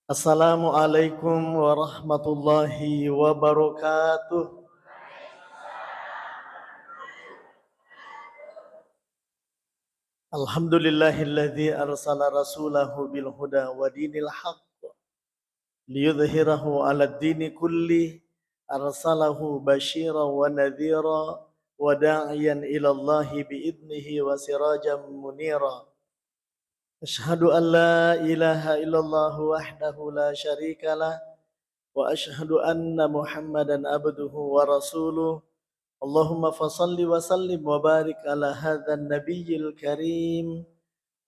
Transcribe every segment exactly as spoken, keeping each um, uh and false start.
Assalamualaikum warahmatullahi wabarakatuh. Alhamdulillahilladzi arsala rasulahu bil huda wa dinil haqq liyudhhirahu 'alad dini kulli, arsalahu basyiran wa nadhira wa da'iyan ilallahi bi idnihi wa sirajan munira. Asyhadu an la ilaha illallah wahdahu la syarika lah, wa asyhadu anna Muhammadan abduhu wa rasuluh. Allahumma fasalli wa sallim wa barik ala hadzan nabiyil karim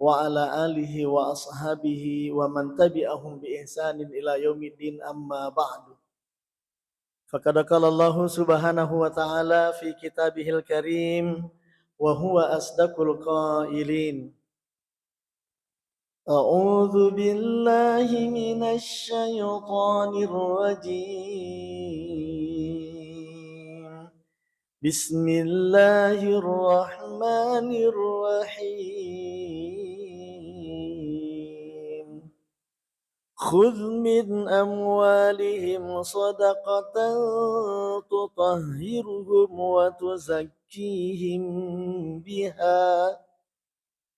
wa ala alihi wa ashabihi wa man tabi'ahum bi ihsanin ila yaumiddin, amma ba'du. Faqad qala Allahu subhanahu wa ta'ala fi kitabihil karim wa huwa asdaqul qailin. A'udzu billahi minasy syaithanir rajim. Bismillahirrahmanirrahim. Khudz min amwalihim shadaqatan tutahhiruhum wa tuzakkihim biha,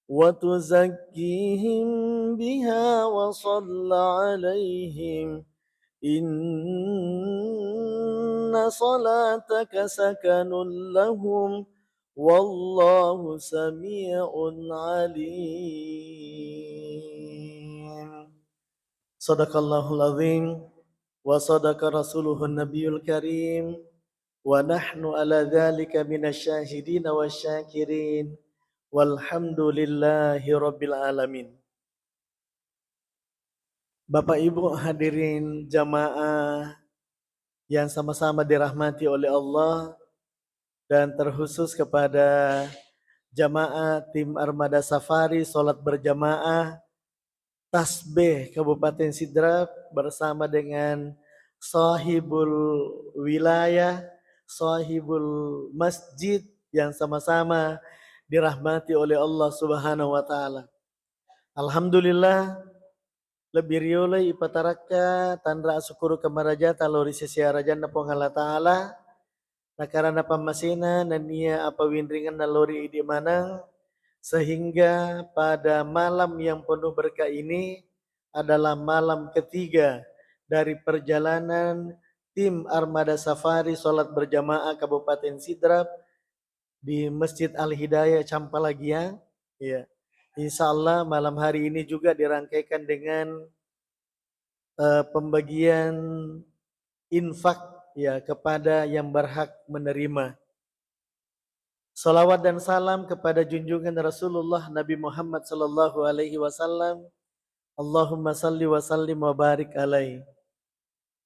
wa tuzakkihim biha wa shalli 'alaihim, inna shalataka sakanun lahum, wallahu sami'un 'alim. Shadaqallahul 'azhim wa shadaqa rasuluhun nabiyul karim, wa nahnu 'ala dzalika minasy syahidina wasy syakirin, walhamdulillahi rabbil 'alamin. Bapak Ibu hadirin jamaah yang sama-sama dirahmati oleh Allah, dan terkhusus kepada jamaah tim Armada Safari salat berjamaah Tasbih Kabupaten Sidrap bersama dengan sahibul wilayah, sahibul masjid yang sama-sama dirahmati oleh Allah Subhanahu wa Ta'ala. Alhamdulillah, lebbi riolai ipatarakka tanra asukkuruka marajata lao ri sese arajanna Puang Allah Ta'ala, nakarana pammasena nennia apawinringenna lao ri idi maneng, sehingga pada malam yang penuh berkah ini adalah malam ketiga dari perjalanan tim Armada Safari Salat Berjamaah Kabupaten Sidrap di Masjid Al Hidayah Campalagiang. Ya. Insya Allah malam hari ini juga dirangkaikan dengan, eh, pembagian infak, ya, kepada yang berhak menerima. Salawat dan salam kepada junjungan Rasulullah Nabi Muhammad sallallahu alaihi wasallam. Allahumma salli wa sallim wa barik alaih.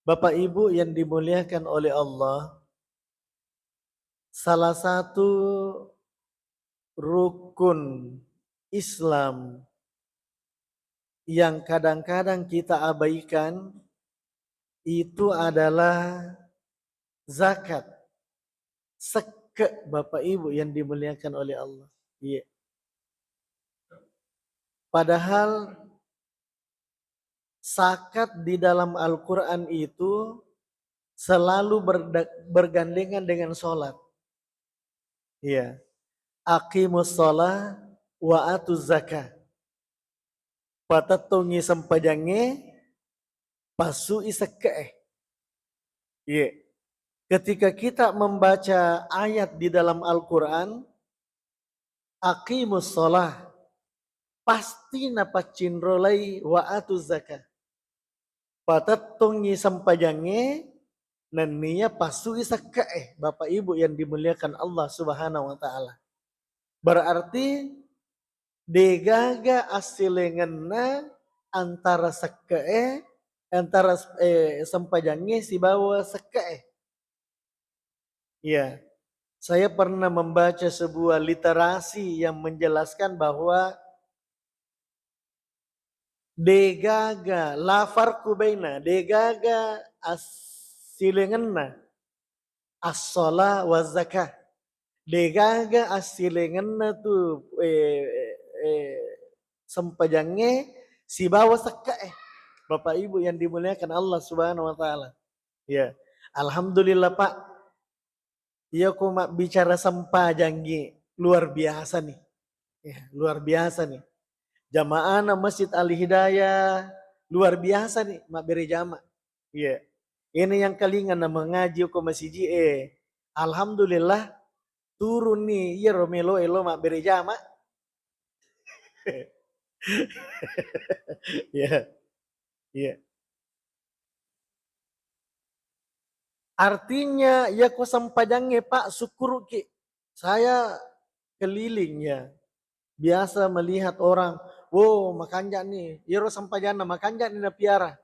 Bapak Ibu yang dimuliakan oleh Allah, salah satu rukun Islam yang kadang-kadang kita abaikan itu adalah zakat. Sekke, Bapak Ibu yang dimuliakan oleh Allah. Iya. Padahal zakat di dalam Al-Quran itu selalu berda-, bergandengan dengan sholat. Iya. Aqimus sholah wa atuz zakah. Patettongi sempajangnge, passui sekke'e. Iya. Ketika kita membaca ayat di dalam Al-Quran, aqimus sholah, pasti napaccinrolai wa atuz zakah. Patettongi sempajangnge, nennia passui sekke'e, Bapak Ibu yang dimuliakan Allah Subhanahu wa Ta'ala. Berarti degaga assilengenna antara sekke'e, antara, eh, sempajangnge sibawa sekke'e. Ya, saya pernah membaca sebuah literasi yang menjelaskan bahwa degaga, la farqu baina, degaga assilengenna as-shalah wa zakah. Degaga assilengenna tu, eh, eh, sempajangnge sibawa sekke'e. Bapak Ibu yang dimuliakan Allah Subhanahu wa Ta'ala. Ya, alhamdulillah, Pak. Iya ko mabbicara sempajangngi luar biasa nih. Ya, luar biasa nih. Jamaahna Masjid Al Hidayah luar biasa nih mabbere jama. Iya. Ini yang kalinga na mengaji ko masiji e. Alhamdulillah, turun nih iya ro melo elo mabbere jama. Iya. Iya. Artinya, iya ko sempajangnge, Pak, sukkuruki. Saya keliling, ya. Biasa melihat orang, "Wo, makanja' ni." Iyaro sempajanna makanja' ni napiara.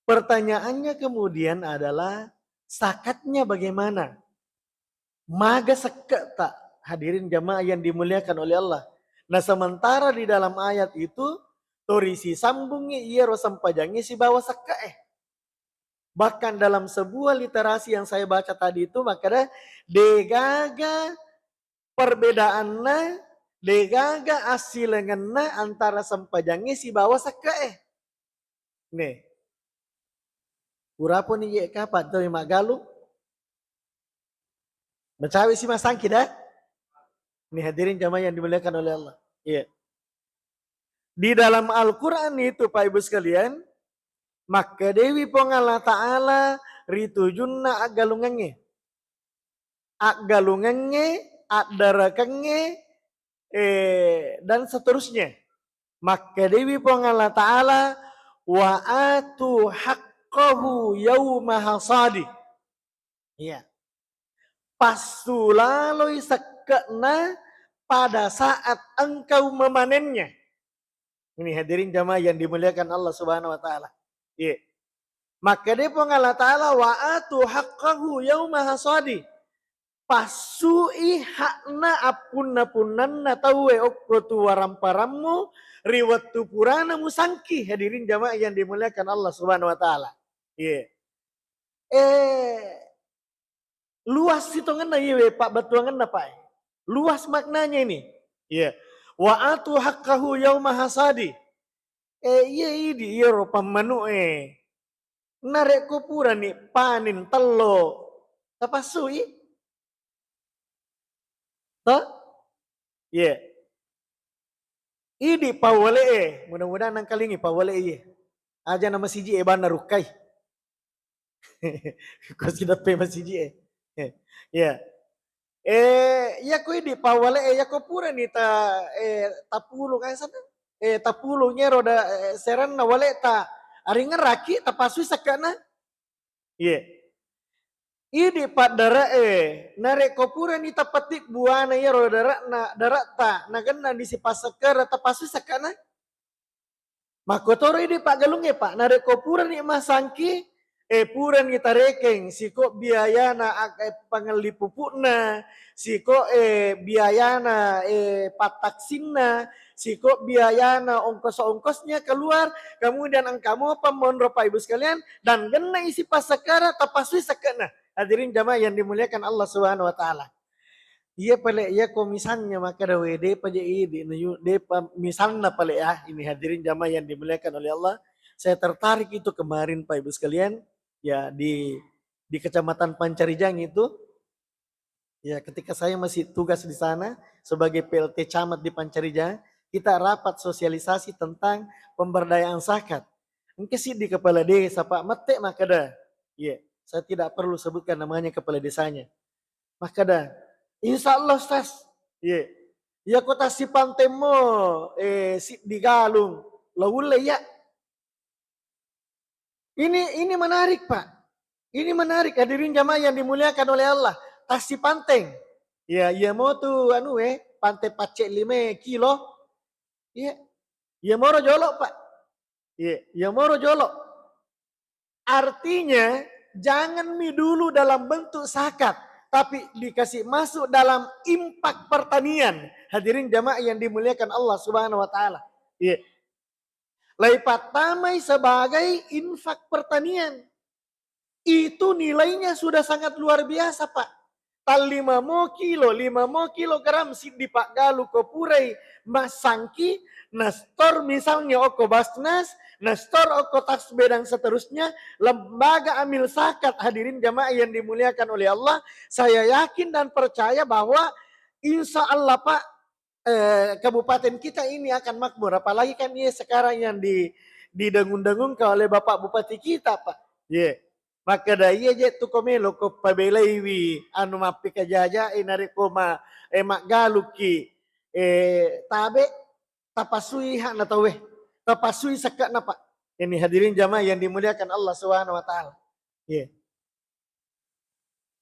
Pertanyaannya kemudian adalah, sakatnya bagaimana? Maga sekke'ta, hadirin jamaah yang dimuliakan oleh Allah. Nah, sementara di dalam ayat itu, tori sisambungngi iyaro sempajangnge sibawa sekke'e. Bahkan dalam sebuah literasi yang saya baca tadi itu, makkeda, degaga perbedaanna, degaga assilengenna antara sempajangnge sibawa sekke'e. Nih. Puraponi je' kapang tau maggalung. Mecawe si masangki dah. Nih hadirin jamaah yang dimuliakan oleh Allah. Iya. Di dalam Al-Quran itu, Pak Ibu sekalian, makkedewi Puang Allah Ta'ala ritujunna aggalungengnge. Aggalungengnge, addarakengnge, eh, dan seterusnya. Makkedewi Puang Allah Ta'ala, "Wa atu haqqahu yauma hasadi." Iya. Passulaloi sekke'na pada saat engkau memanennya. Ini hadirin jamaah yang dimuliakan Allah Subhanahu wa Ta'ala. Iya. Makkeda Puang Allah Ta'ala, "Wa atu haqqahu yauma hasadi." Passui hakna appunna-punnanna tauwe okko tuwaramparammu ri wettu purana musangki. Hadirin jamaah yang dimuliakan Allah Subhanahu wa Ta'ala. Iya. Eh, luas sitongenna iyewe pabbettuangenna, Pak. Luas maknanya ini. Iya. "Wa atu haqqahu yauma hasadi." Eh, iya idi iyaro pammanu'e. Narekko purani panen tello, tapassui? Toh? Iya. Idi pawale'e, mudah-mudahan nangkalingi pawale'e iye. Aja na masiji e banna rukkai. Ko sideppe masiji e. Iya. Eh, iya ko idi pawale'e, iya ko purani ta, eh, tapulung, eh, sana? Eh, tapulung ero da, eh, seranna wale'ta. Aringeraki tapasui sekke'na. Iya. Idi paddare'e, narekko purani tapeti buana iyaro dare'na, dare'ta, nagennani sipassekkere, tapasui sekke'na. Makkotoro idi paggalungnge, Pak, narekko purani masangki, eh, purani tarekeng siko biayana ag-, eh, pangelli pupu'na, siko, eh, biayana, eh, pattaksinna, siko biayana ongkos-ongkosnya keluar, kemudian engka mopa monro, Pak Ibu sekalian, dan genna isi passekkara tapasui sekke'na. Hadirin jamaah yang dimuliakan Allah Subhanahu wa Ta'ala. Iya pale, iya ko misalnya makkeda we, depa je idi, nayu-, depa misalna pale ya, ini hadirin jamaah yang dimuliakan oleh Allah. Saya tertarik itu kemarin, Pak Ibu sekalian, ya di, di Kecamatan Pancarijang itu, ya, ketika saya masih tugas di sana sebagai P L T Camat di Pancarijang, kita rapat sosialisasi tentang pemberdayaan zakat. Engka siddi kepala desa, Pak, mette makkeda, iya, saya tidak perlu sebutkan namanya kepala desanya. Makkeda, "Insya Allah, Ustaz, iya, iya ko tassipantemmo, eh, siddi galung, lo ulle iya." Ini, ini menarik, Pak. Ini menarik, hadirin jamaah yang dimuliakan oleh Allah. Tassipanteng. Ya, iya mo tu anu, eh, pante pacce lima kilo. Iya. Iya moro jolo, Pak. Iya, iya moro jolo. Artinya, jangan mi dulu dalam bentuk zakat, tapi dikasih masuk dalam infak pertanian. Hadirin jamaah yang dimuliakan Allah Subhanahu wa Ta'ala. Iya. Laipattamai sebagai infak pertanian. Itu nilainya sudah sangat luar biasa, Pak. tallima mo kilo, lima mo kilogram siddi paggalu ko purai massangki, na store misalnya okko Basnas, na store okko Tasbe dan seterusnya, lembaga amil zakat, hadirin jamaah yang dimuliakan oleh Allah, saya yakin dan percaya bahwa insya Allah, Pak, eh, kabupaten kita ini akan makmur, apalagi kan ini sekarang yang di, didengung-dengungkan oleh Bapak Bupati kita, Pak. Ye. Makkeda iya je tu ko melo ko pabelaiwi anu mappikajajae narekko ma, eh, maggaluki, eh, tabe, tapasui hakna tauwe, tapasui sekke'na, Pak. Ini hadirin jamaah yang dimuliakan Allah Subhanahu wa Ta'ala. Iya.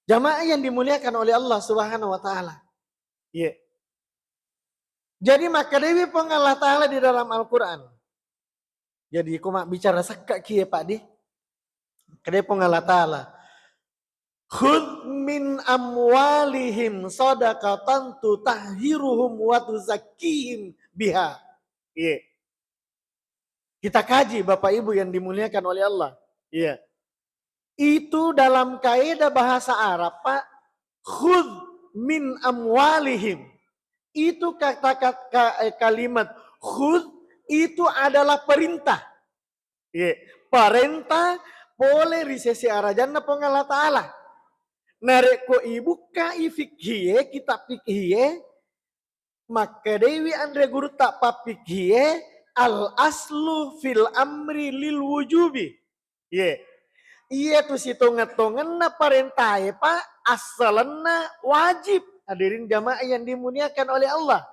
Jamaah yang dimuliakan oleh Allah Subhanahu wa Ta'ala. Iya. Jadi makkedawi Puang Allah Ta'ala di dalam Al-Quran. Jadi ko mabbicara sekka kie, Pak, di? Kedai Puang Allah Ta'ala. Khudz min amwalihim sadaqatan tutahhiruhum wa tuzakkihim biha. Iya. Kita kaji, Bapak Ibu yang dimuliakan oleh Allah. Iya. Itu dalam kaidah bahasa Arab, Pak, khudz min amwalihim. Itu kata, kata, eh, kalimat khudz itu adalah perintah. Iya, perintah pole ri sese arajanna Puang Allah Ta'ala. Narekko ibukkai fikhie, kitab fikhie, makkedaiwi anre gurutta pappikhie, al aslu fil amri lil wujubi. Ye. Iya tu sitongeng-tongenna parentae, Pak, assalenna wajib. Hadirin jamaah yang dimuliakan oleh Allah.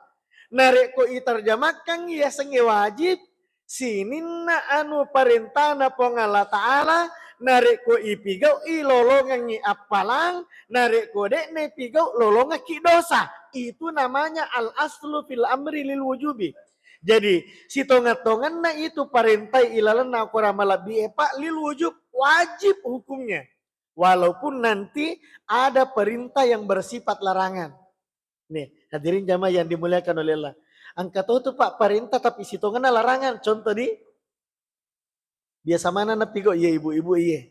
Narekko iterjemahkan yasengnge wajib, sininna anu parentana Puang Allah Ta'ala, narekko ipigau'i lolongengngi appalang, narekko de'na ipigau lolongekki dosa. Itu namanya al aslu fil amri lil wujubi. Jadi, sitongeng-tongenna itu parentai ilalenna Akorang Malebbi e, Pak, lil wujub, wajib hukumnya. Walaupun nanti ada perintah yang bersifat larangan. Nih, hadirin jamaah yang dimuliakan oleh Allah. Engka to tu, Pak, perintah tapi sitongenna larangan. Contoh di, biasa mana napigau, iya, ibu-ibu, iya.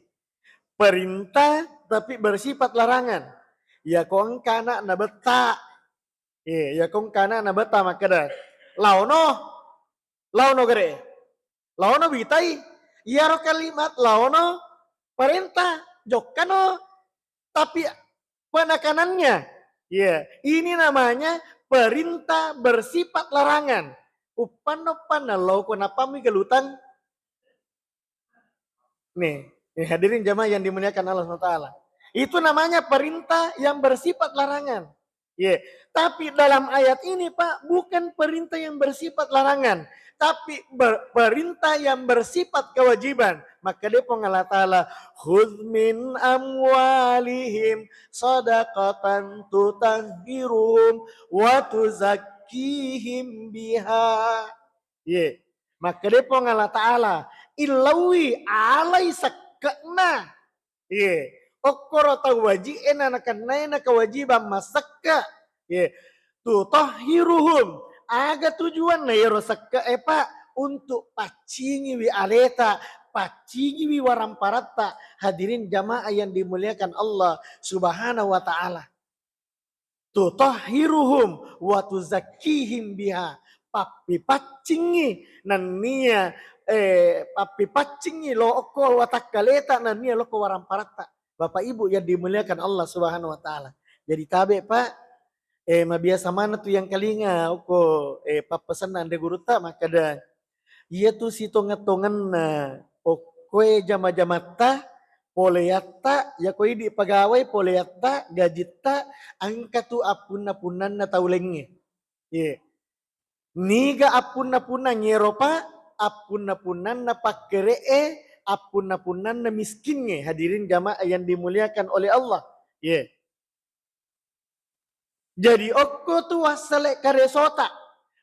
Perintah tapi bersifat larangan. Ya ko engka anakna betta. Iya, ya ko engka anakna betta makkeda, "Laono, laono gere, laono bitai." Iyaro kalimat laono perintah, jokkano. Tapi penekanannya, ya, ini namanya perintah bersifat larangan. Uppanna-uppanna lao ko napammi galutang. Nih, nih, hadirin jamaah yang dimuliakan Allah subhanahu wa taala. Itu namanya perintah yang bersifat larangan. Ye. Tapi dalam ayat ini, Pak, bukan perintah yang bersifat larangan, tapi ber-, perintah yang bersifat kewajiban. Maka dia Puang Allah Ta'ala, "Khudz min amwalihim sadaqatan tutahhiruhum wa tuzakkihim biha." Ye. Makkeda Puang Allah Ta'ala, "Illauwi alai sekke'na." Ye. Okkoro tau waji'e na nakennae na kewajiban massekke'. Ye. Tutahhiruhum. Aga tujuanna iyaro sekke'e, Pak? Untuk paccingiwi aleta, paccingiwi waramparatta. Hadirin jamaah yang dimuliakan Allah Subhanahu wa Ta'ala. Tutahhiruhum wa tuzakkihim biha. Pappipaccingngi nennia, eh, pappipaccingngi lo okko watakkaleta nennia lokko waramparatta. Bapak Ibu yang dimuliakan Allah Subhanahu wa Ta'ala. Jadi tabe, Pak, eh, mabiasa mana tu yang kalinga okko, eh, pappesenna anre gurutta makkeda, iya tu sitongeng-tongenna okkoe jama-jamatta, poleatta, yako idi pegawai, poleatta, gajitta, engka tu appunna-punnanna tau laingnge. Ye. Niga appunna-punnang ero, Pak? Appunna-punnanna pakkere'e, appunna-punnanna miskingnge. Hadirin jamaah yang dimuliakan oleh Allah. Ye. Jadi okko tu wassele karesota,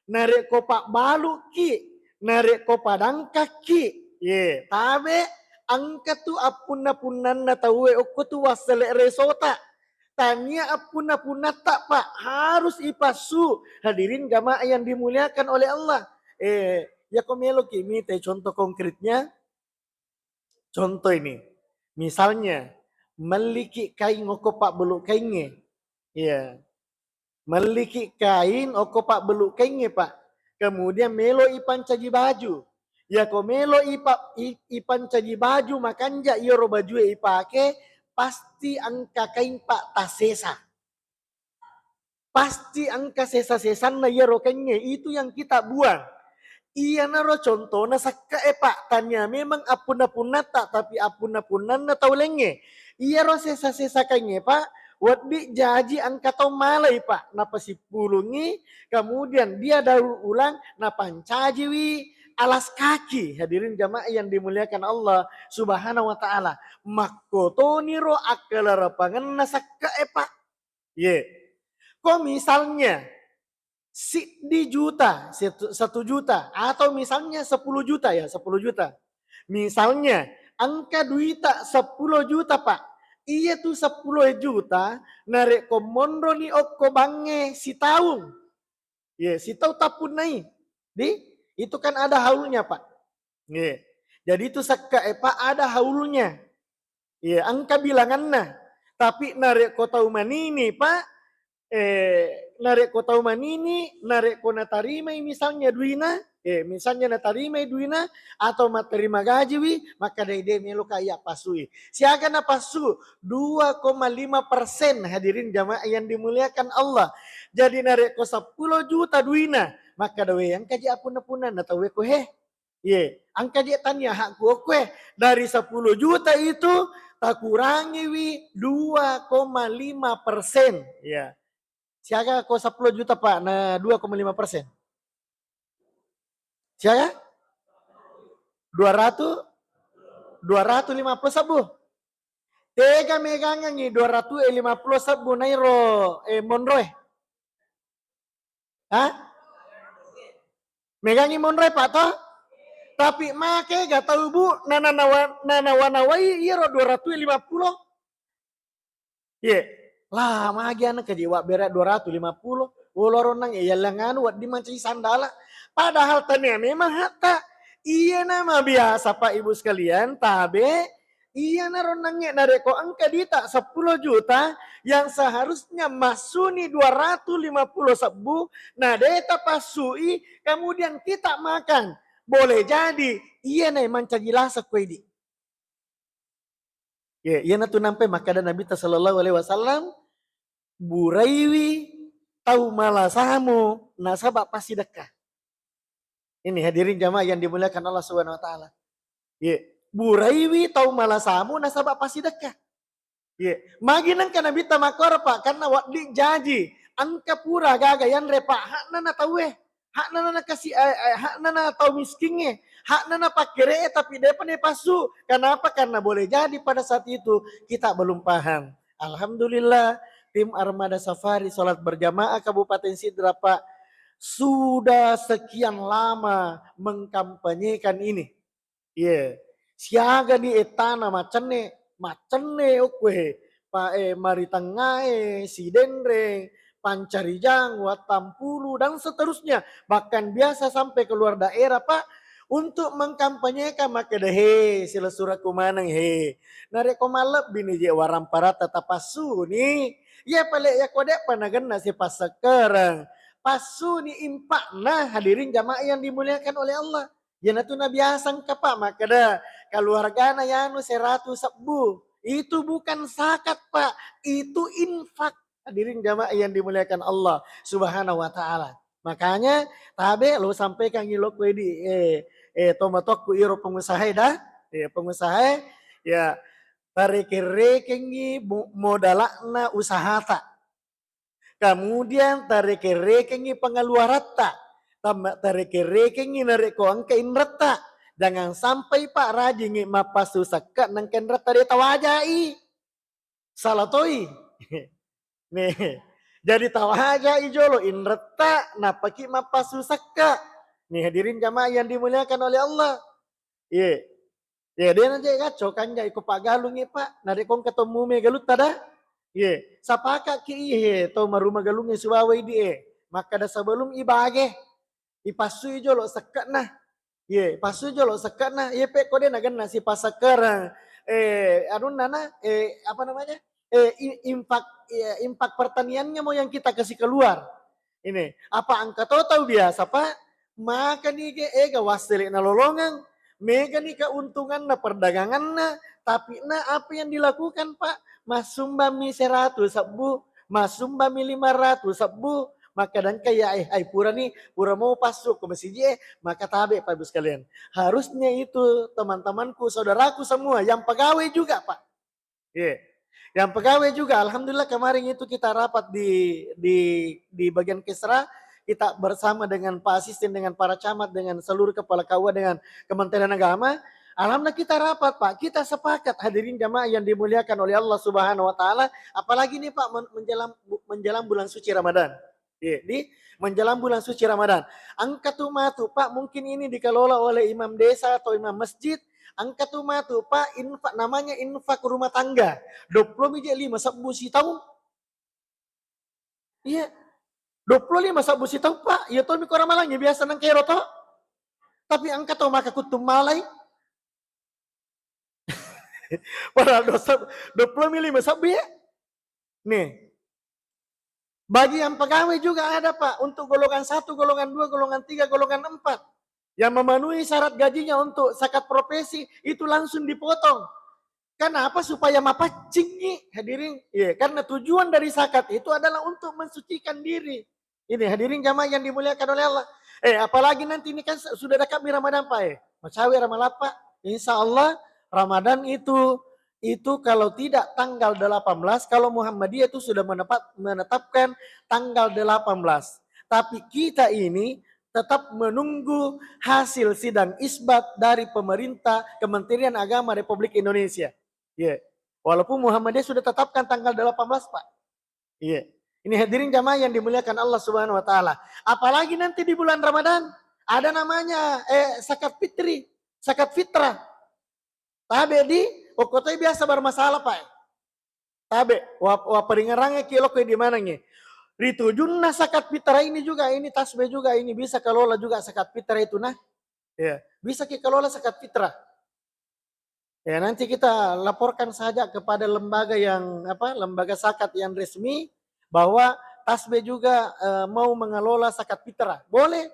narekko pabbaluki, narekko padangkakki, ye, tabe, engka tu appunna-punnanna tauwe okko tu wassele resota. Tania appunna-punnatta, Pak, harus ipassu. Hadirin jamaah yang dimuliakan oleh Allah. Eh, yako meloki mite contoh konkretnya. Contoh ini, misalnya, melliki kaing okko pabbulu kaingnge. Iya. Melliki kain okko pabbelu kaingnge, Pak. Kemudian melo ipancaji baju. Yako melo ipa-, i-, ipancaji baju makanja iyaro bajue ipake, pasti engka kain, Pak, tasesa. Pasti engka sesa-sesanna iyaro kaingnge, itu yang kita buang. Iyanaro contona sekke'e, Pak. Tania memang appunna-punnatta, tapi appunna-punnanna tau laingnge. Iyaro sesa-sesa kaingnge, Pak, wedding jaji engka tau malai, Pak. Napasippulungngi, kemudian dia daur ulang, napancajiwi alas kaki. Hadirin jamaah yang dimuliakan Allah Subhanahu wa Ta'ala. Makkotoniro akkalarapangenna sekke'e, Pak. Ye. Ko misalnya siddi juta, satu, satu juta, atau misalnya sepuluh juta, ya, sepuluh juta. Misalnya, engka duita sepuluh juta, Pak. Iya tu sepuluh juta, narekko monroni okko bangnge sitaung. Ye, sitau tappunnai. Di, itu kan ada haulnya, Pak. Ye. Jadi itu sekke'e, Pak, ada haulnya. Iya, engka bilanganna. Tapi narekko tau manini, Pak, eh, narekko tau manini, narekko natarimai misalnya duina, eh, misalnya natarimai duina atau matterima gajiwi, makkadai de meloka iya passui. Siaga napassu? Dua koma lima persen, hadirin jamaah yang dimuliakan Allah. Jadi narekko seppulo juta duina, makkada we engkaji apunna-punna na tauwe ko he. Ye, engka je tania hakku okkoe. Dari sepuluh juta itu takurangiwi dua koma lima persen. Ya. Siaga ko sepuluh juta, Pak, na dua koma lima persen? Siaga? Dua ratus? Dua ratus lima puluh sebbu. Tega megangengi dua ratus lima puluh sebbu nairo, eh, monroe? Hah? Megangi monroe, Pak, toh? Tapi make ga tau, Bu, nanawa-, nanawa-nawai iyaro dua ratus lima puluh. Ye, lah, magi ana kaji wa bere dua ratus lima puluh. Wolo ronnang e yallang anu wedding mancaji sandala. Padahal tania memang hakta. Iyana mabiasa, Pak, Ibu sekalian, tabe, iyanaro nangnge narekko engka dita seppulo juta yang seharusnya massuni dua ratus lima puluh sebbu, na de tapassui, kemudian kita makan, boleh jadi iyana mancaji lasa ko idi. Ye, iyanatu nampai makkada Nabitta sallallahu alaihi wasallam, "Buraiwi tau malasamu nasaba passidekka." Ini hadirin jamaah yang dimuliakan Allah Subhanahu wa Ta'ala. Ye, buraiwi tau malasamu nasaba passidekka. Ye, magi nengka Nabitta makkoro, Pak, karena wedding jaji, engka pura gaga yanre, Pak, hakna na tauwe. Hakna na kasi-, eh, eh, hakna na tau miskingnge, hakna na pakkere'e, tapi depa nepassu. Kenapa? Karena boleh jadi pada saat itu kita belum paham. Alhamdulillah, tim Armada Safari Salat Berjamaah Kabupaten Sidrap, Pak, sudah sekian lama mengkampanyekan ini. Iye, siagani ettana maccenne, maccenne okkoe, pa-, eh, Maritengngae, Sidenreng, Pancarijang, Wattampulu, dan seterusnya. Bahkan biasa sampai keluar daerah, Pak, untuk mengkampanyekan makkeda, "He, silessurekku maneng, he." Narekko mallebbini je waramparatta tapassuni, iya pale yakko de'pa nagenna sipassekkereng, passuni impakna, hadirin jamaah yang dimuliakan oleh Allah. Iyanatu nabiasa engka, Pak, makkeda, keluargana yanu seratu sebbu. Itu bukan zakat, Pak. Itu infak. Hadirin jamaah yang dimuliakan Allah Subhanahu wa Ta'ala. Makanya, tabe lo sampaikan ilo kue di, eh, eh, tomatoku iro pengusaha dah. Eh, pengusaha, ya, tareke-rekengi mo-, modalakna usahata. Kemudian tareke-rekengi pengeluaratta, tam-, tareke-rekengi narekko engka inretta. Jangan sampai, Pak, rajingi mappassu sekka nengka inretta de tawajai. Salah toi. Nih. Jadi tawajai jolo inretta, napaki mappassu sekka. Nih, hadirin jamaah yang dimuliakan oleh Allah. Iye. Iye, de na je gacco kanja iko paggalungi, Pak. Narekko engka to mume galutta da. Iye, sapakakki iye to maruma galungi sibawa idi e. Makkada sebelum ibage, ipassui jolo sekkana. Iye, ipassui jolo sekkana. Iye, pe ko de nagenna sipasakkarang, eh, anunna na, eh, apa namanya? eh, i-, infak, eh, infak pertaniannya mau yang kita kasih keluar. Ini, apa engka to tau biasa, Pak? Makani ke ega wassele nalolongeng, megani keuntunganna perdaganganna, tapi na apa yang dilakukan, Pak? Massumbangmi seratu sebbu, massumbangmi lima ratu sebbu, makkadangka ya, eh, ai purani, pura mau passu ke masiji, eh, maka tabe, Pak Ibu sekalian. Harusnya itu teman-temanku, saudaraku semua yang pegawai juga, Pak. Iya. Yang pegawai juga, alhamdulillah kemarin itu kita rapat di, di, di bagian Kesra, kita bersama dengan Pak Asisten, dengan para camat, dengan seluruh kepala K U A, dengan Kementerian Agama. Alhamdulillah kita rapat, Pak. Kita sepakat, hadirin jamaah yang dimuliakan oleh Allah Subhanahu wa Ta'ala. Apalagi nih, Pak, men-, menjelang, menjelang bulan suci Ramadan. Iya, di menjelang bulan suci Ramadan. Engka tu matu, Pak, mungkin ini dikelola oleh imam desa atau imam masjid. Engka tu matu, Pak, infak, namanya infak rumah tangga. Dua puluh mije lima sebbu sitaung. Iya. Dua puluh lima sebbu sitaung, Pak. Iya to, miko ramalangi biasa nang kero to. Tapi engka to maka kuttung malai. Padahal dosa dua puluh lima sebbu ya. Nih. Bagi yang pegawai juga ada, Pak, untuk golongan satu, golongan dua, golongan tiga, golongan empat. Yang memenuhi syarat gajinya untuk zakat profesi, itu langsung dipotong. Kenapa? Supaya mapaccingi, hadirin. Iya, karena tujuan dari zakat itu adalah untuk mensucikan diri. Ini, hadirin jamaah yang dimuliakan oleh Allah. Eh, apalagi nanti ini kan sudah dekat mi Ramadan, Pak, eh. Macawe Ramadan, Pak. Insya Allah, Ramadan itu, itu kalau tidak tanggal delapan belas, kalau Muhammadiyah itu sudah menepat-, menetapkan tanggal delapan belas. Tapi kita ini tetap menunggu hasil sidang isbat dari pemerintah, Kementerian Agama Republik Indonesia. Iya. Walaupun Muhammadiyah sudah tetapkan tanggal delapan belas, Pak. Iya. Ini, hadirin jamaah yang dimuliakan Allah Subhanahu wa Ta'ala. Apalagi nanti di bulan Ramadan, ada namanya, eh, zakat fitri, zakat fitrah. Tabe di, okko toi biasa bermasalah, Pak. Tabe, wa, wa peringerangnya ki lokko di mana nge. Ritujunna zakat fitrah ini juga, ini tasbih juga, ini bisa kelola juga zakat fitrah itu, nah. Ya, bisa ki kelola zakat fitrah. Ya, nanti kita laporkan saja kepada lembaga yang, apa, lembaga zakat yang resmi bahwa tasbih juga, eh, mau mengelola zakat fitrah. Boleh.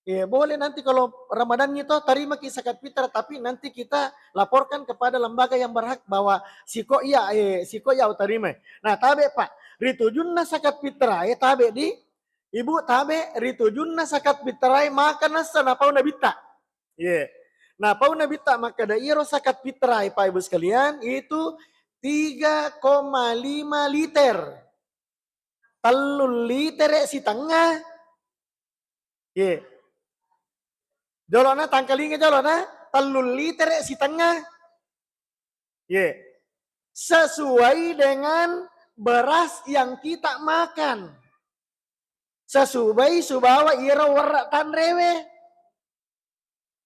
Ya, boleh nanti kalau Ramadan itu terima ki zakat fitrah, tapi nanti kita laporkan kepada lembaga yang berhak bahwa siko iya, eh, siko iya terima. Nah, tabe, Pak, ritujunna zakat fitrah, eh, tabe di, Ibu, tabe, ritujunna zakat fitrah, maka nassa napau nabitta. Iya. Napau nabitta makkada iro zakat fitrah, Pak Ibu sekalian, itu tiga koma lima liter. Tellu litere sitengnga. Iya. Jolona, tangkalinga jolona, tellu litere sitengnga. Iya. Sesuai dengan beras yang kita makan. Sesuai sibawa iyaro werra tanrewe.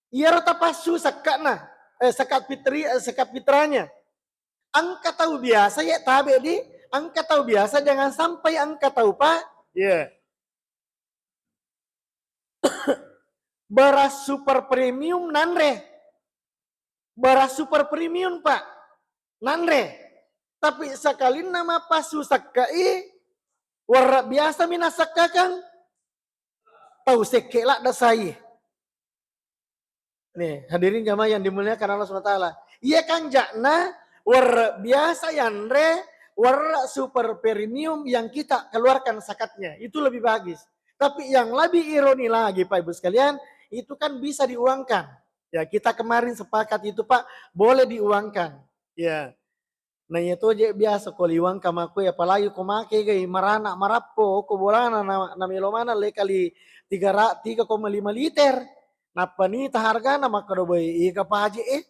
Iyaro tapassu sekka'na, eh, zakat fitri, eh, zakat fitrahnya. Engka tau biasa ya tabe di, engka tau biasa, jangan sampai engka tau, Pak. Iya. Beras super premium nanre. Beras super premium, Pak. Nanre. Tapi sakalinna mappassu sekka'i, werra biasa mi nassekkakang, tau sekke ladda sai. Nih, hadirin jamaah yang dimuliakan Allah Subhanahu wa Ta'ala. Iya kanja'na, werra biasa yanre, werra super premium yang kita keluarkan zakatnya. Itu lebih bagus. Tapi yang lebih ironi lagi, Pak Ibu sekalian, itu kan bisa diuangkan. Ya, kita kemarin sepakat itu, Pak, boleh diuangkan. Ya. Na iya to je biasa ko liwang kamaku, apalagi ko make gai marana marappo ko bolana na, na melo maneng le kali tiga ra-, tiga koma lima liter. Nappa nita hargana, makkado, "Boi, iga paje e?"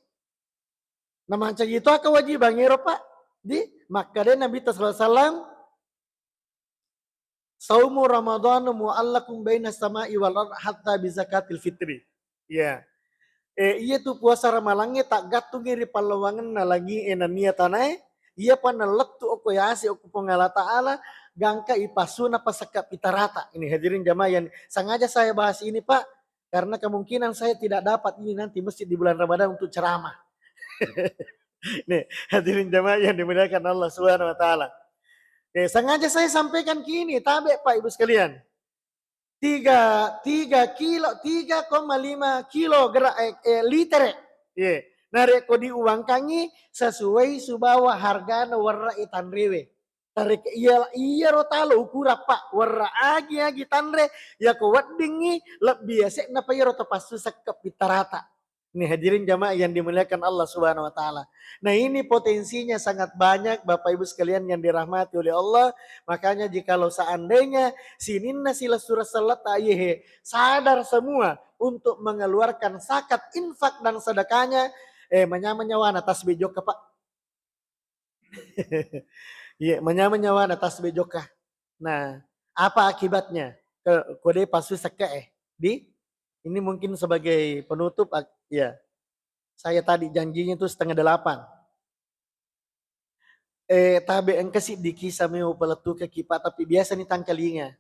Na mancaji to kewajiban ero, Pak. Di, makkada Nabi sallallahu alaihi wasallam, "Saumu Ramadhanu mu'allaqun baina samai wal ard hatta bi zakatil fitri." Ya. Eh, iya tu puasa ramalangnge taggattungi ri pallawangenna langie nennia tanae, iya pa nalettu okko yase okko Puang Allah Ta'ala, gangka ipassuna pasakka pitarata. Ini hadirin jamaah yang sengaja saya bahas ini, Pak, karena kemungkinan saya tidak dapat ini nanti masjid di bulan Ramadan untuk ceramah. Nih, hadirin jamaah yang dimuliakan Allah Subhanahu wa Ta'ala. Eh, sengaja saya sampaikan kini, tabe Pak Ibu sekalian. Tiga, tiga kilo, tiga koma lima kilo gerak, eh, eh, liter. Ye. Narekko diuangkangi sesuai subawa hargana werra tanrewe. Tarik iya, iyaro talo ukurang, Pak, werra agi-agi tanre, yako weddingngi lebbi yase'na pa iyaro tapassu sekke pittarata. Ini hadirin jamaah yang dimuliakan Allah Subhanahu wa Ta'ala. Nah, ini potensinya sangat banyak, Bapak Ibu sekalian yang dirahmati oleh Allah. Makanya, jikalau seandainya sininna silessureng selletta, iyehe, sadar semua untuk mengeluarkan zakat, infak, dan sedekahnya, eh, manyameng nyawana tasbih jokka, Pak. Iya, manyameng nyawana tasbih jokka. Nah, apa akibatnya? Ke, kode pasu sekke, eh. Di, ini mungkin sebagai penutup, ak-, ya. Saya tadi janjinya itu setengah delapan. Eh, tabe engka siddi kisah mewa palettukaki, Pak, tapi biasa ni tangkalinga.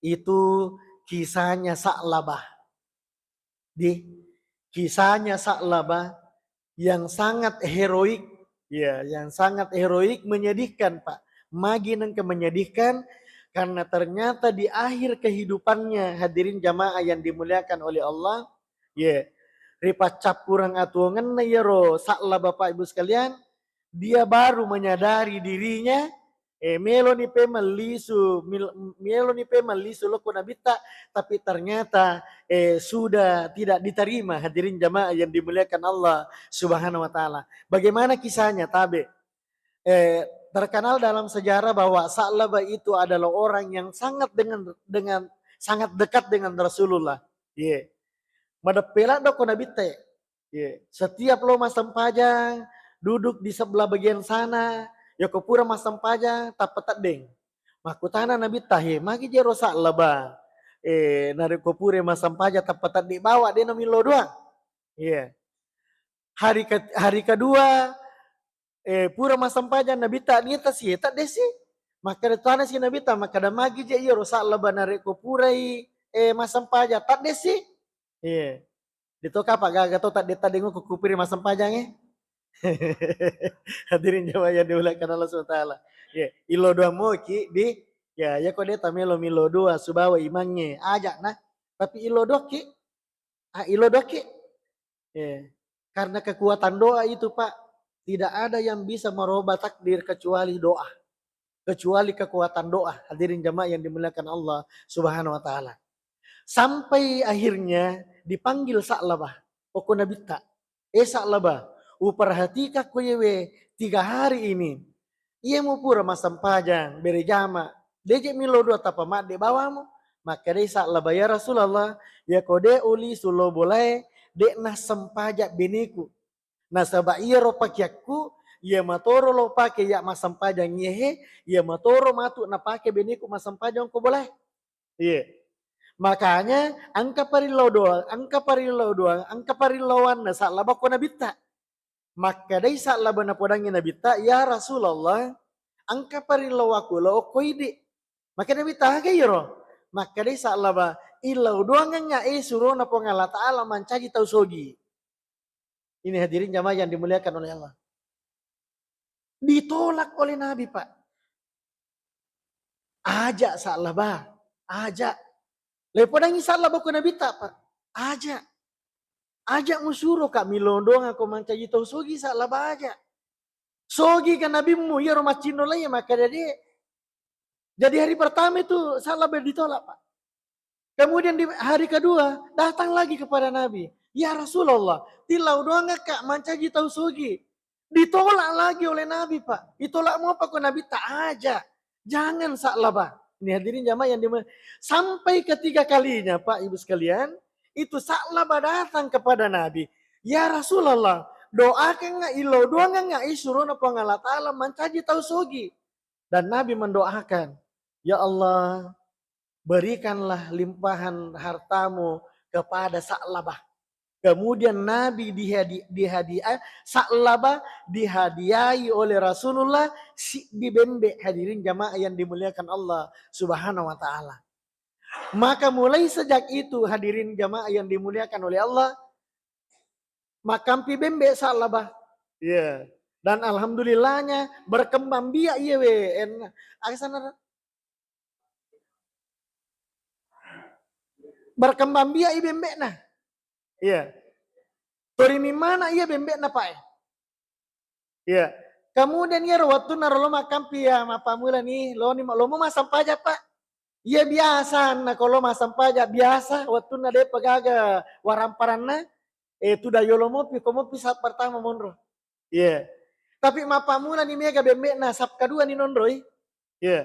Itu kisahnya Sa'labah. Di, kisahnya Sa'labah yang sangat heroik, ya, yang sangat heroik, menyedihkan, Pak. Magi nengka menyedihkan, karena ternyata di akhir kehidupannya, hadirin jamaah yang dimuliakan oleh Allah, ya, ripaccappureng atuongenna iyaro Sa'labah, Bapak Ibu sekalian, dia baru menyadari dirinya, eh, meloni pe mellisu, mil-, meloni pe mellisu lokko Nabitta, tapi ternyata, eh, sudah tidak diterima, hadirin jamaah yang dimuliakan Allah Subhanahu wa Ta'ala. Bagaimana kisahnya, tabe? Eh, terkenal dalam sejarah bahwa Sa'labah itu adalah orang yang sangat dengan, dengan, sangat dekat dengan Rasulullah. Iya. Madeppe ladde ko Nabitta. Iya. Setiap lo massempajang, duduk di sebelah bagian sana, yako pura massempajang, tappa teddeng. Makkutana Nabitta, "He, magi jero Sa'labah? Eh, narekko pura massempajang tappa teddeng bawa, de namillo doang." Iya. Hari ke-, hari kedua, eh, pura massempajang Nabitta, niata si, eh, tedde si. Makkeda tana si Nabitta, makkeda, "Magi je iyaro Sa'labah narekko purai, eh, massempajang, tedde si?" Iya. Dito kapa gaga to tedde-tedde ngoko kupiri massempajang, eh. Hadirin jamaah yang dimuliakan Allah Subhanahu wa Ta'ala. Iya, illo doang moki di, ya, ya ko de tamelo millo doa subawa imangnge, aja nah. Tapi illo doang ki, ah, illo doang ki. Iya. Karena kekuatan doa itu, Pak, tidak ada yang bisa merubah takdir kecuali doa. Kecuali kekuatan doa. Hadirin jamaah yang dimuliakan Allah Subhanahu wa Ta'ala. Sampai akhirnya dipanggil Sa'labah, okko Nabitta. "Eh, Sa'labah, uperhatikakko yewe tiga hari ini. Iya mu pura massempajang, berejama, deje millo doang tappa madde bawamu." Makkedai Sa'labah, "Ya Rasulullah, yako de ulisu lo bolae, de nassempajang beneku. Nasaba iyaro pakeakku, iya matoro lo pake ya massempajang iyehe, iya matoro matu napake beneku massempajang ko bolae." Iya. Makanya engka parillau doang, engka parillau doang, engka parilauanna Sa'labah ko Nabitta. Makkedai Sa'labah napodangngi Nabitta, "Ya Rasulullah, engka parillau aku lo okko idi." Makkeda Nabitta, "Aga iyaro?" Makkedai Sa'labah, "Illau doangengnga e surona Puang Allah Ta'ala mancaji tau sogi." Ini hadirin jamaah yang dimuliakan oleh Allah. Ditolak oleh Nabi, Pak. Aja Sa'labah, aja. Lepodangi Sa'labah ko Nabitta, Pak. Aja. Aja musuro ka millo doang ko mancaji tau sogi, Sa'labah aja. Sogi ka nabimmu, iyaro maccinno laiya makkeda de. Jadi hari pertama itu Sa'labah ditolak, Pak. Kemudian di hari kedua, datang lagi kepada Nabi. "Ya Rasulullah, tillau doang ka mancaji tau sogi." Ditolak lagi oleh Nabi, Pak. Ditolak mopa ko Nabitta, "Aja. Jangan Sa'labah." Ini hadirin jamaah yang dimuliakan. Sampai ketiga kalinya, Pak, Ibu sekalian, itu Sa'labah datang kepada Nabi. "Ya Rasulullah, doakangnga, illau doangengnga i surona Puang Allah Ta'ala mancaji tau sogi." Dan Nabi mendoakan, "Ya Allah, berikanlah limpahan hartamu kepada Sa'labah." Kemudian Nabi dihadi-, dihadiah, Sa'labah dihadiahi oleh Rasulullah siddi bembe, hadirin jamaah yang dimuliakan Allah Subhanahu wa Ta'ala. Maka mulai sejak itu, hadirin jamaah yang dimuliakan oleh Allah, makampi bembe Sa'labah. Iya. Dan alhamdulillahnya berkembang biak iya we, en-, aga sana, berkembang biak i bembe'na. Iya. Tori mimana iya bembe'na, Pak, e. Iya. Kemudian iyaro wettunna ro lo makkampi ya, mappammula ni, lo ni, lo mo massampaja, Pak. Iya biasa, na ko lo massampaja biasa, wettunna de'pa gaga waramparanna, eh, tudang yolo mopi, ko mopi sap pertama monro. Iya. Tapi mappammula ni mega bembe'na, sap kedua ni nonroi. Iya.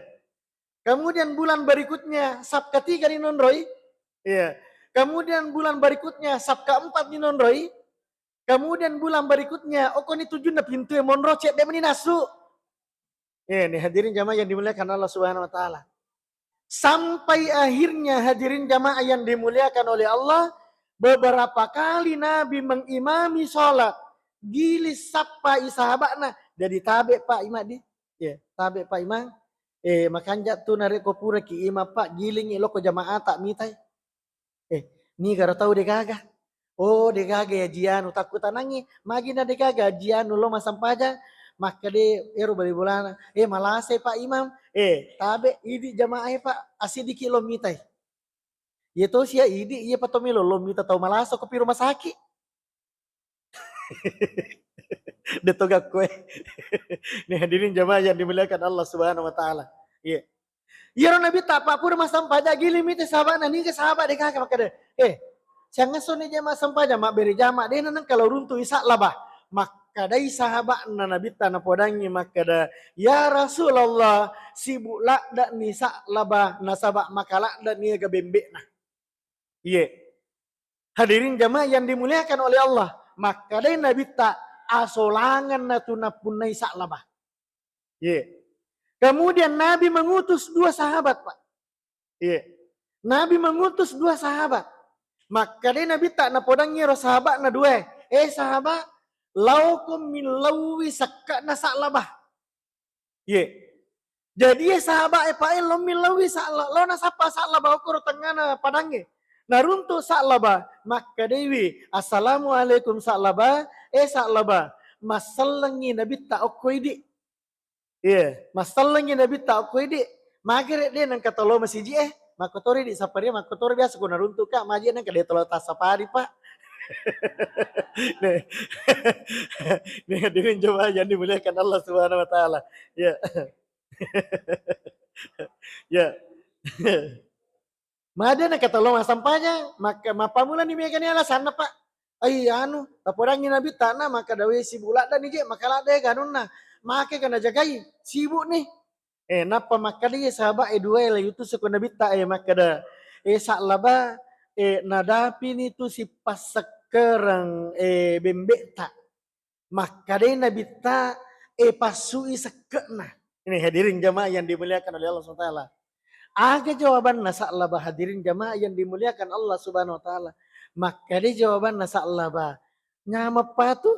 Kemudian bulan berikutnya, sap ketiga ni nonroi. Iya. Kemudian bulan berikutnya, sap keempat ni nonroi. Kemudian bulan berikutnya, okko ni tujunna pintu e monro, cedde meni nasu. Eh, ni hadirin jamaah yang dimuliakan Allah Subhanahu wa Ta'ala. Sampai akhirnya, hadirin jamaah yang dimuliakan oleh Allah, beberapa kali Nabi mengimami sholat, giling sappai sahabatna, jadi tabe, Pak, Imam di. Ya, tabe, Pak Imam. Eh, makanja tu narekko pura ki imam, Pak, gilingi loko jamaah tak mitai. Eh, nigaro tau degaga. Oh, degaga ya jianu, takkutanangi, magi na degaga jianu lo masampaja, makkade ero bali bolana. Eh, malasai, Pak Imam. Eh, tabe idi jamaah e, Pak, asidiki lo mitai. Iya to sia idi, iya pa to melo lo mita tau malasa ko pi rumah sakit. De to gakko e. Nih hadirin jamaah yang dimuliakan Allah Subhanahu wa Ta'ala. Iya. Iyaro Nabitta, Pak, pura massampaja, giling mita sahaba'na, niga sahabat degaga makkeda, "Eh, siangngesso ni je massampaja, mabbere jama, de na nengka lao runtu'i Sa'labah." Makkedai sahaba'na Nabitta napodangngi makkeda, "Ya Rasulullah, sibuk ladde'ni Sa'labah, nasaba maka ladde'ni ega bembe'na." Iye. Hadirin jamaah yang dimuliakan oleh Allah, makkedai Nabitta, "Asolangenna tu nappunnai Sa'labah." Iye. Kemudian Nabi mengutus dua sahabat, Pak. Iye. Nabi mengutus dua sahabat. Makkedai Nabitta napodangngi ro sahabatna dua, "Eh, sahabat, laokom millauwi sekke'na Sa'labah." Iye. Jadi, eh, sahabat e, Pak, eh, lo millauwi Sa'la-, lo nasappa Sa'labah okkoro tengngana padangnge. Naruntu Sa'labah, makkedaiwi, "Assalamualaikum Sa'labah, eh, Sa'labah, massellengngi Nabitta okko idi." Iya, massellengngi Nabitta okko idi. Magere de nengka tolo masiji e, makkotori di sapparia, makkotori biasa ko naruntu ka, maji nengka de tolo tassapari, Pak. Nih. Nih, hadirin jemaah yang dimuliakan Allah Subhanahu wa Ta'ala. Ya. Ya. Made na katalo massampajang, maka mappamulani megani alasanna, Pak. Ai, anu, tapodangngi Nabitta na, maka dawe sibuk ladda ni je, maka ladda e ganunna. Make kana jagai, sibuk ni. Eh, nappa makkeda iye sahabat e dua e, la yutusu ko Nabitta e, makkeda, eh, Sa'laba, eh, nadapini tu sippassekkereng, eh, bembe'ta. Makkedai Nabitta, eh, passui sekke'na. Ini hadirin jamaah yang dimuliakan oleh Allah subhanahu wa taala. Aga jawabanna Sa'laba, hadirin jamaah yang dimuliakan Allah subhanahu wa taala? Makkedai jawabanna Sa'laba, nyameng patu.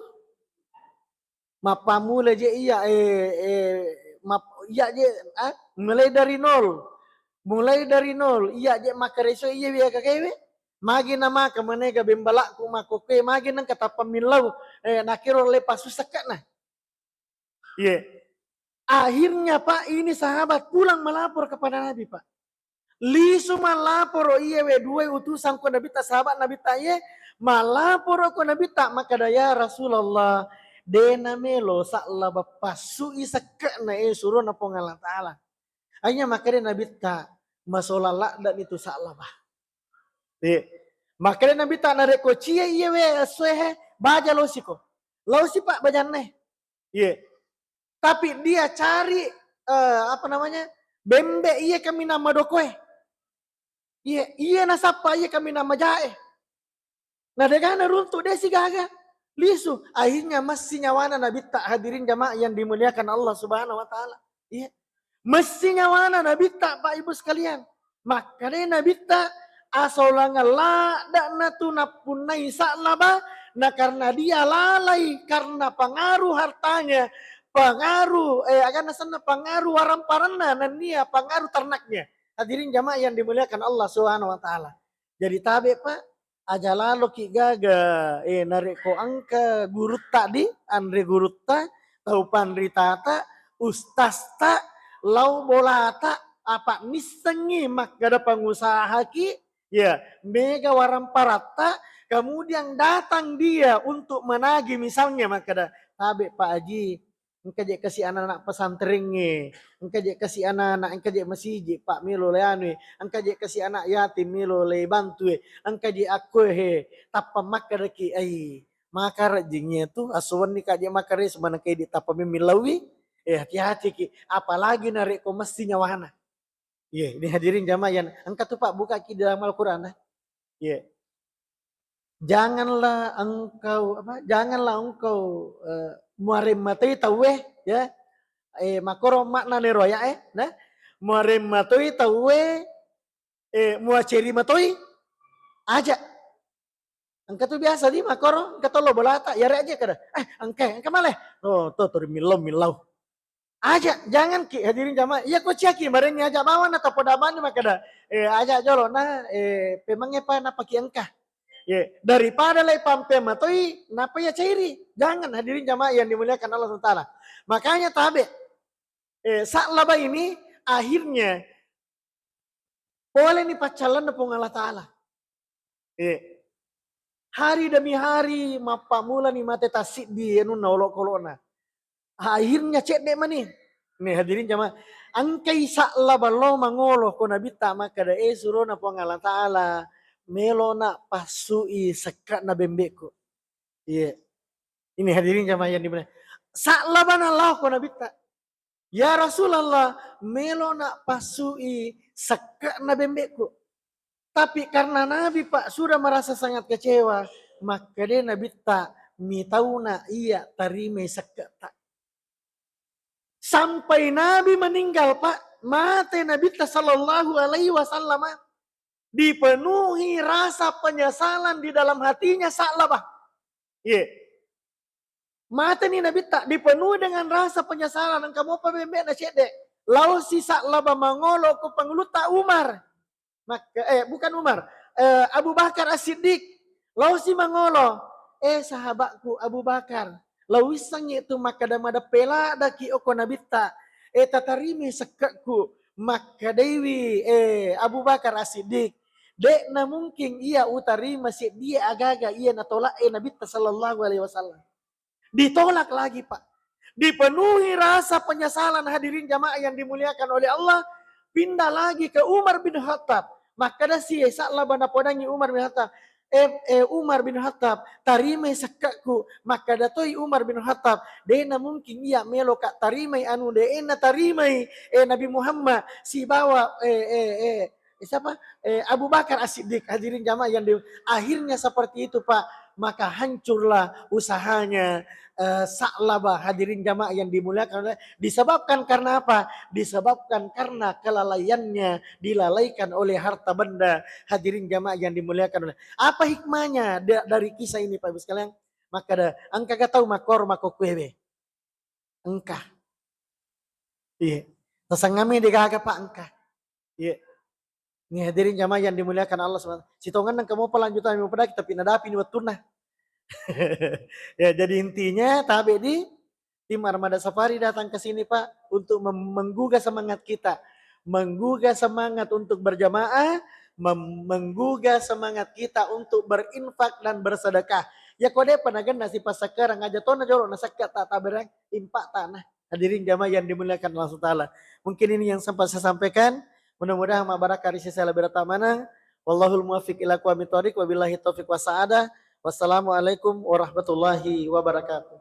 Mappammula je iya, eh, eh, map-, iya je, ah, mulai dari nol. Mulai dari nol, iya je makkareso iya wiya kakewe. Magi na maka menega bembalakku makkokkoe, magi nengka tappa millau, eh, nakiro lepas susah kak nah. Iya. Akhirnya, Pak, ini sahabat pulang melapor kepada Nabi, Pak. Lisu mallaporo iye we duwe utusan ko Nabitta, sahabat Nabitta iye, mallaporo ko Nabitta, makkeda, "Ya Rasulullah, de namelo Sa'laba passui sekke'na, eh, surona Puang Allah Ta'ala." Akhirnya makkeda Nabitta, "Masolang ladde'ni tu Sa'laba." Iya. Makkeda Nabitta, "Narekko cia iye we essoe he, baja losiko." Losi, Pak, bajanna e. Iya. Tapi dia cari, eh, apa namanya, bembe iye kaminang madokoe. Iye, iye nasappa iye kaminang majae. Na degana runtu, de sigaga. Lisu. Akhirnya massi nyawana Nabitta, hadirin jamaah yang dimuliakan Allah Subhanahu wa Ta'ala. Iya. Massi nyawana Nabitta, Pak Ibu sekalian. Makkedai Nabitta, "Asolangeng ladde'na tu nappunnai Sa'laba, na karena dia lalai karena pengaruh hartanya, pengaruh, eh, aganna senna, pengaruh waramparanna, nennia pengaruh ternaknya." Hadirin jamaah yang dimuliakan Allah Subhanahu wa Ta'ala. Jadi tabe, Pak, aja laloki gaga, eh, narekko engka gurutta di, anre gurutta, tau panritata, ustazta, lao bolata, apa missengngi makkeda pangusahaki, ya, mega waramparatta, kemudian datang dia untuk menagih, misalnya makkeda, "Tabe, Pak Haji, engka je kasi anak-anak pesantrengnge, engka je kasi anak-anak, engka je masiji, Pak, melo le anui, engka je kasi anak yatim melo le bantue, engka je akkoe he," tappa makkedaki, "Ai, makarejjingnge tu, asso wenni ka je makarejjing, semaneng ka idi tappa memmillauwi, eh, hati-hati ki, apalagi narekko messi nyawana." Iya, ini hadirin jamaah yang engka tu, Pak, buka ki dalam Al-Quran, nah. Iya. Janganlah engkau, apa, janganlah engkau, eh, muareng matoi tauwe, ya. Eh, makoro makna nero ayat, eh, nah. Muareng matoi tauwe, eh, muaceri matoi aja. Engka tu biasa di makoro, engka tollo bolata, yare aja kada. Eh, engka, engka male. Oh, to, to, millau, millau. Aja, jangan ki, hadirin jamaah. Iya ko ciaki, marenni aja bawang na tapoda bani makada. Eh, aja jolo na, eh, pemangnge pa napaki engka. Ye, daripada lai pampe matoi, napa ya cairi? Jangan, hadirin jamaah yang dimuliakan Allah subhanahu wa taala. Makanya tabe, eh, Sa'labah ini akhirnya poleni paccallanna Puang Allah Ta'ala. Eh, hari demi hari mappamulani mate tassiddi anunna olokolo'na. Akhirnya cedde mani. Nih hadirin jamaah, engkai Sa'labah lo mangolo ko Nabitta makkeda, eh, surona Puang Allah Ta'ala, melona passui sekke'na bembe'ku. Iya. Ini hadirin jamaah yang dimuliakan. Sa'labah na lao ko Nabitta. Ya Rasulullah, melo na passui sekke'na bembe'ku. Tapi karena Nabi, Pak, sudah merasa sangat kecewa, makkeda Nabitta, mitauna iya tarimai sekke'ta. Sampai Nabi meninggal, Pak, mate Nabitta sallallahu alaihi wasallam, dipenuhi rasa penyesalan di dalam hatinya Sa'labah. Iya. Mateni Nabitta, dipenuhi dengan rasa penyesalan, engka mopa bembe'na cedde. Laosi Sa'labah mangolo ko pangulutta Umar. Makka, eh, bukan Umar, eh, Abu Bakar As-Siddiq. Laosi mangolo, eh, sahabatku Abu Bakar, lao wissengngi tu makkeda madeppe ladaki okko Nabitta, eh, tatarimai sekke'ku. Makkedaiwi, eh, Abu Bakar As-Siddiq, de'na mungkin iya utarima seddie agaga iya natola'e Nabitta sallallahu alaihi wasallam. Ditolak lagi, Pak. Dipenuhi rasa penyesalan, hadirin jamaah yang dimuliakan oleh Allah, pindah lagi ke Umar bin Khattab. Makkedasi Sa'labah napodangi Umar bin Khattab, eh, eh, Umar bin Khattab, tarimai sekke'ku. Makkeda toi Umar bin Khattab, de'na mungkin iya meloka tarimai anu de'na tarimai, eh, Nabi Muhammad sibawa, eh, eh, eh, eh, siapa? Eh, Abu Bakar As-Siddiq, hadirin jamaah yang di-, akhirnya seperti itu, Pak. Maka hancurlah usahanya, eh, Sa'labah, hadirin jamaah yang dimuliakan oleh, disebabkan karena apa? Disebabkan karena kelalaiannya, dilalaikan oleh harta benda, hadirin jamaah yang dimuliakan oleh. Apa hikmahnya da-, dari kisah ini, Pak Ibu sekalian? Maka da-, engka ga tau makoro mako kuewe. Engka. Iya. Sasengngami degaga, Pak, engka. Iya. Ini hadirin jamaah yang dimuliakan Allah subhanahu wa taala. Sitongenna engka mopa lanjutan mopa daki, tapi nadapini wettunna. Ya, jadi intinya tabe di tim Armada Safari datang ke sini, Pak, untuk mem-, menggugah semangat kita. Menggugah semangat untuk berjamaah, mem-, menggugah semangat kita untuk berinfak dan bersedekah. Ya, ko de'pa nagenna sipasakkarang aja tona jolo nasekka ta-, taberang impak tanah. Hadirin jamaah yang dimuliakan Allah subhanahu wa taala. Mungkin ini yang sempat saya sampaikan. Mudah-mudahan mabarakah ri sesala berata manang. Wallahul muwaffiq ila aqwamit thoriq. Wabillahi taufiq wasa'adah. Wassalamualaikum warahmatullahi wabarakatuh.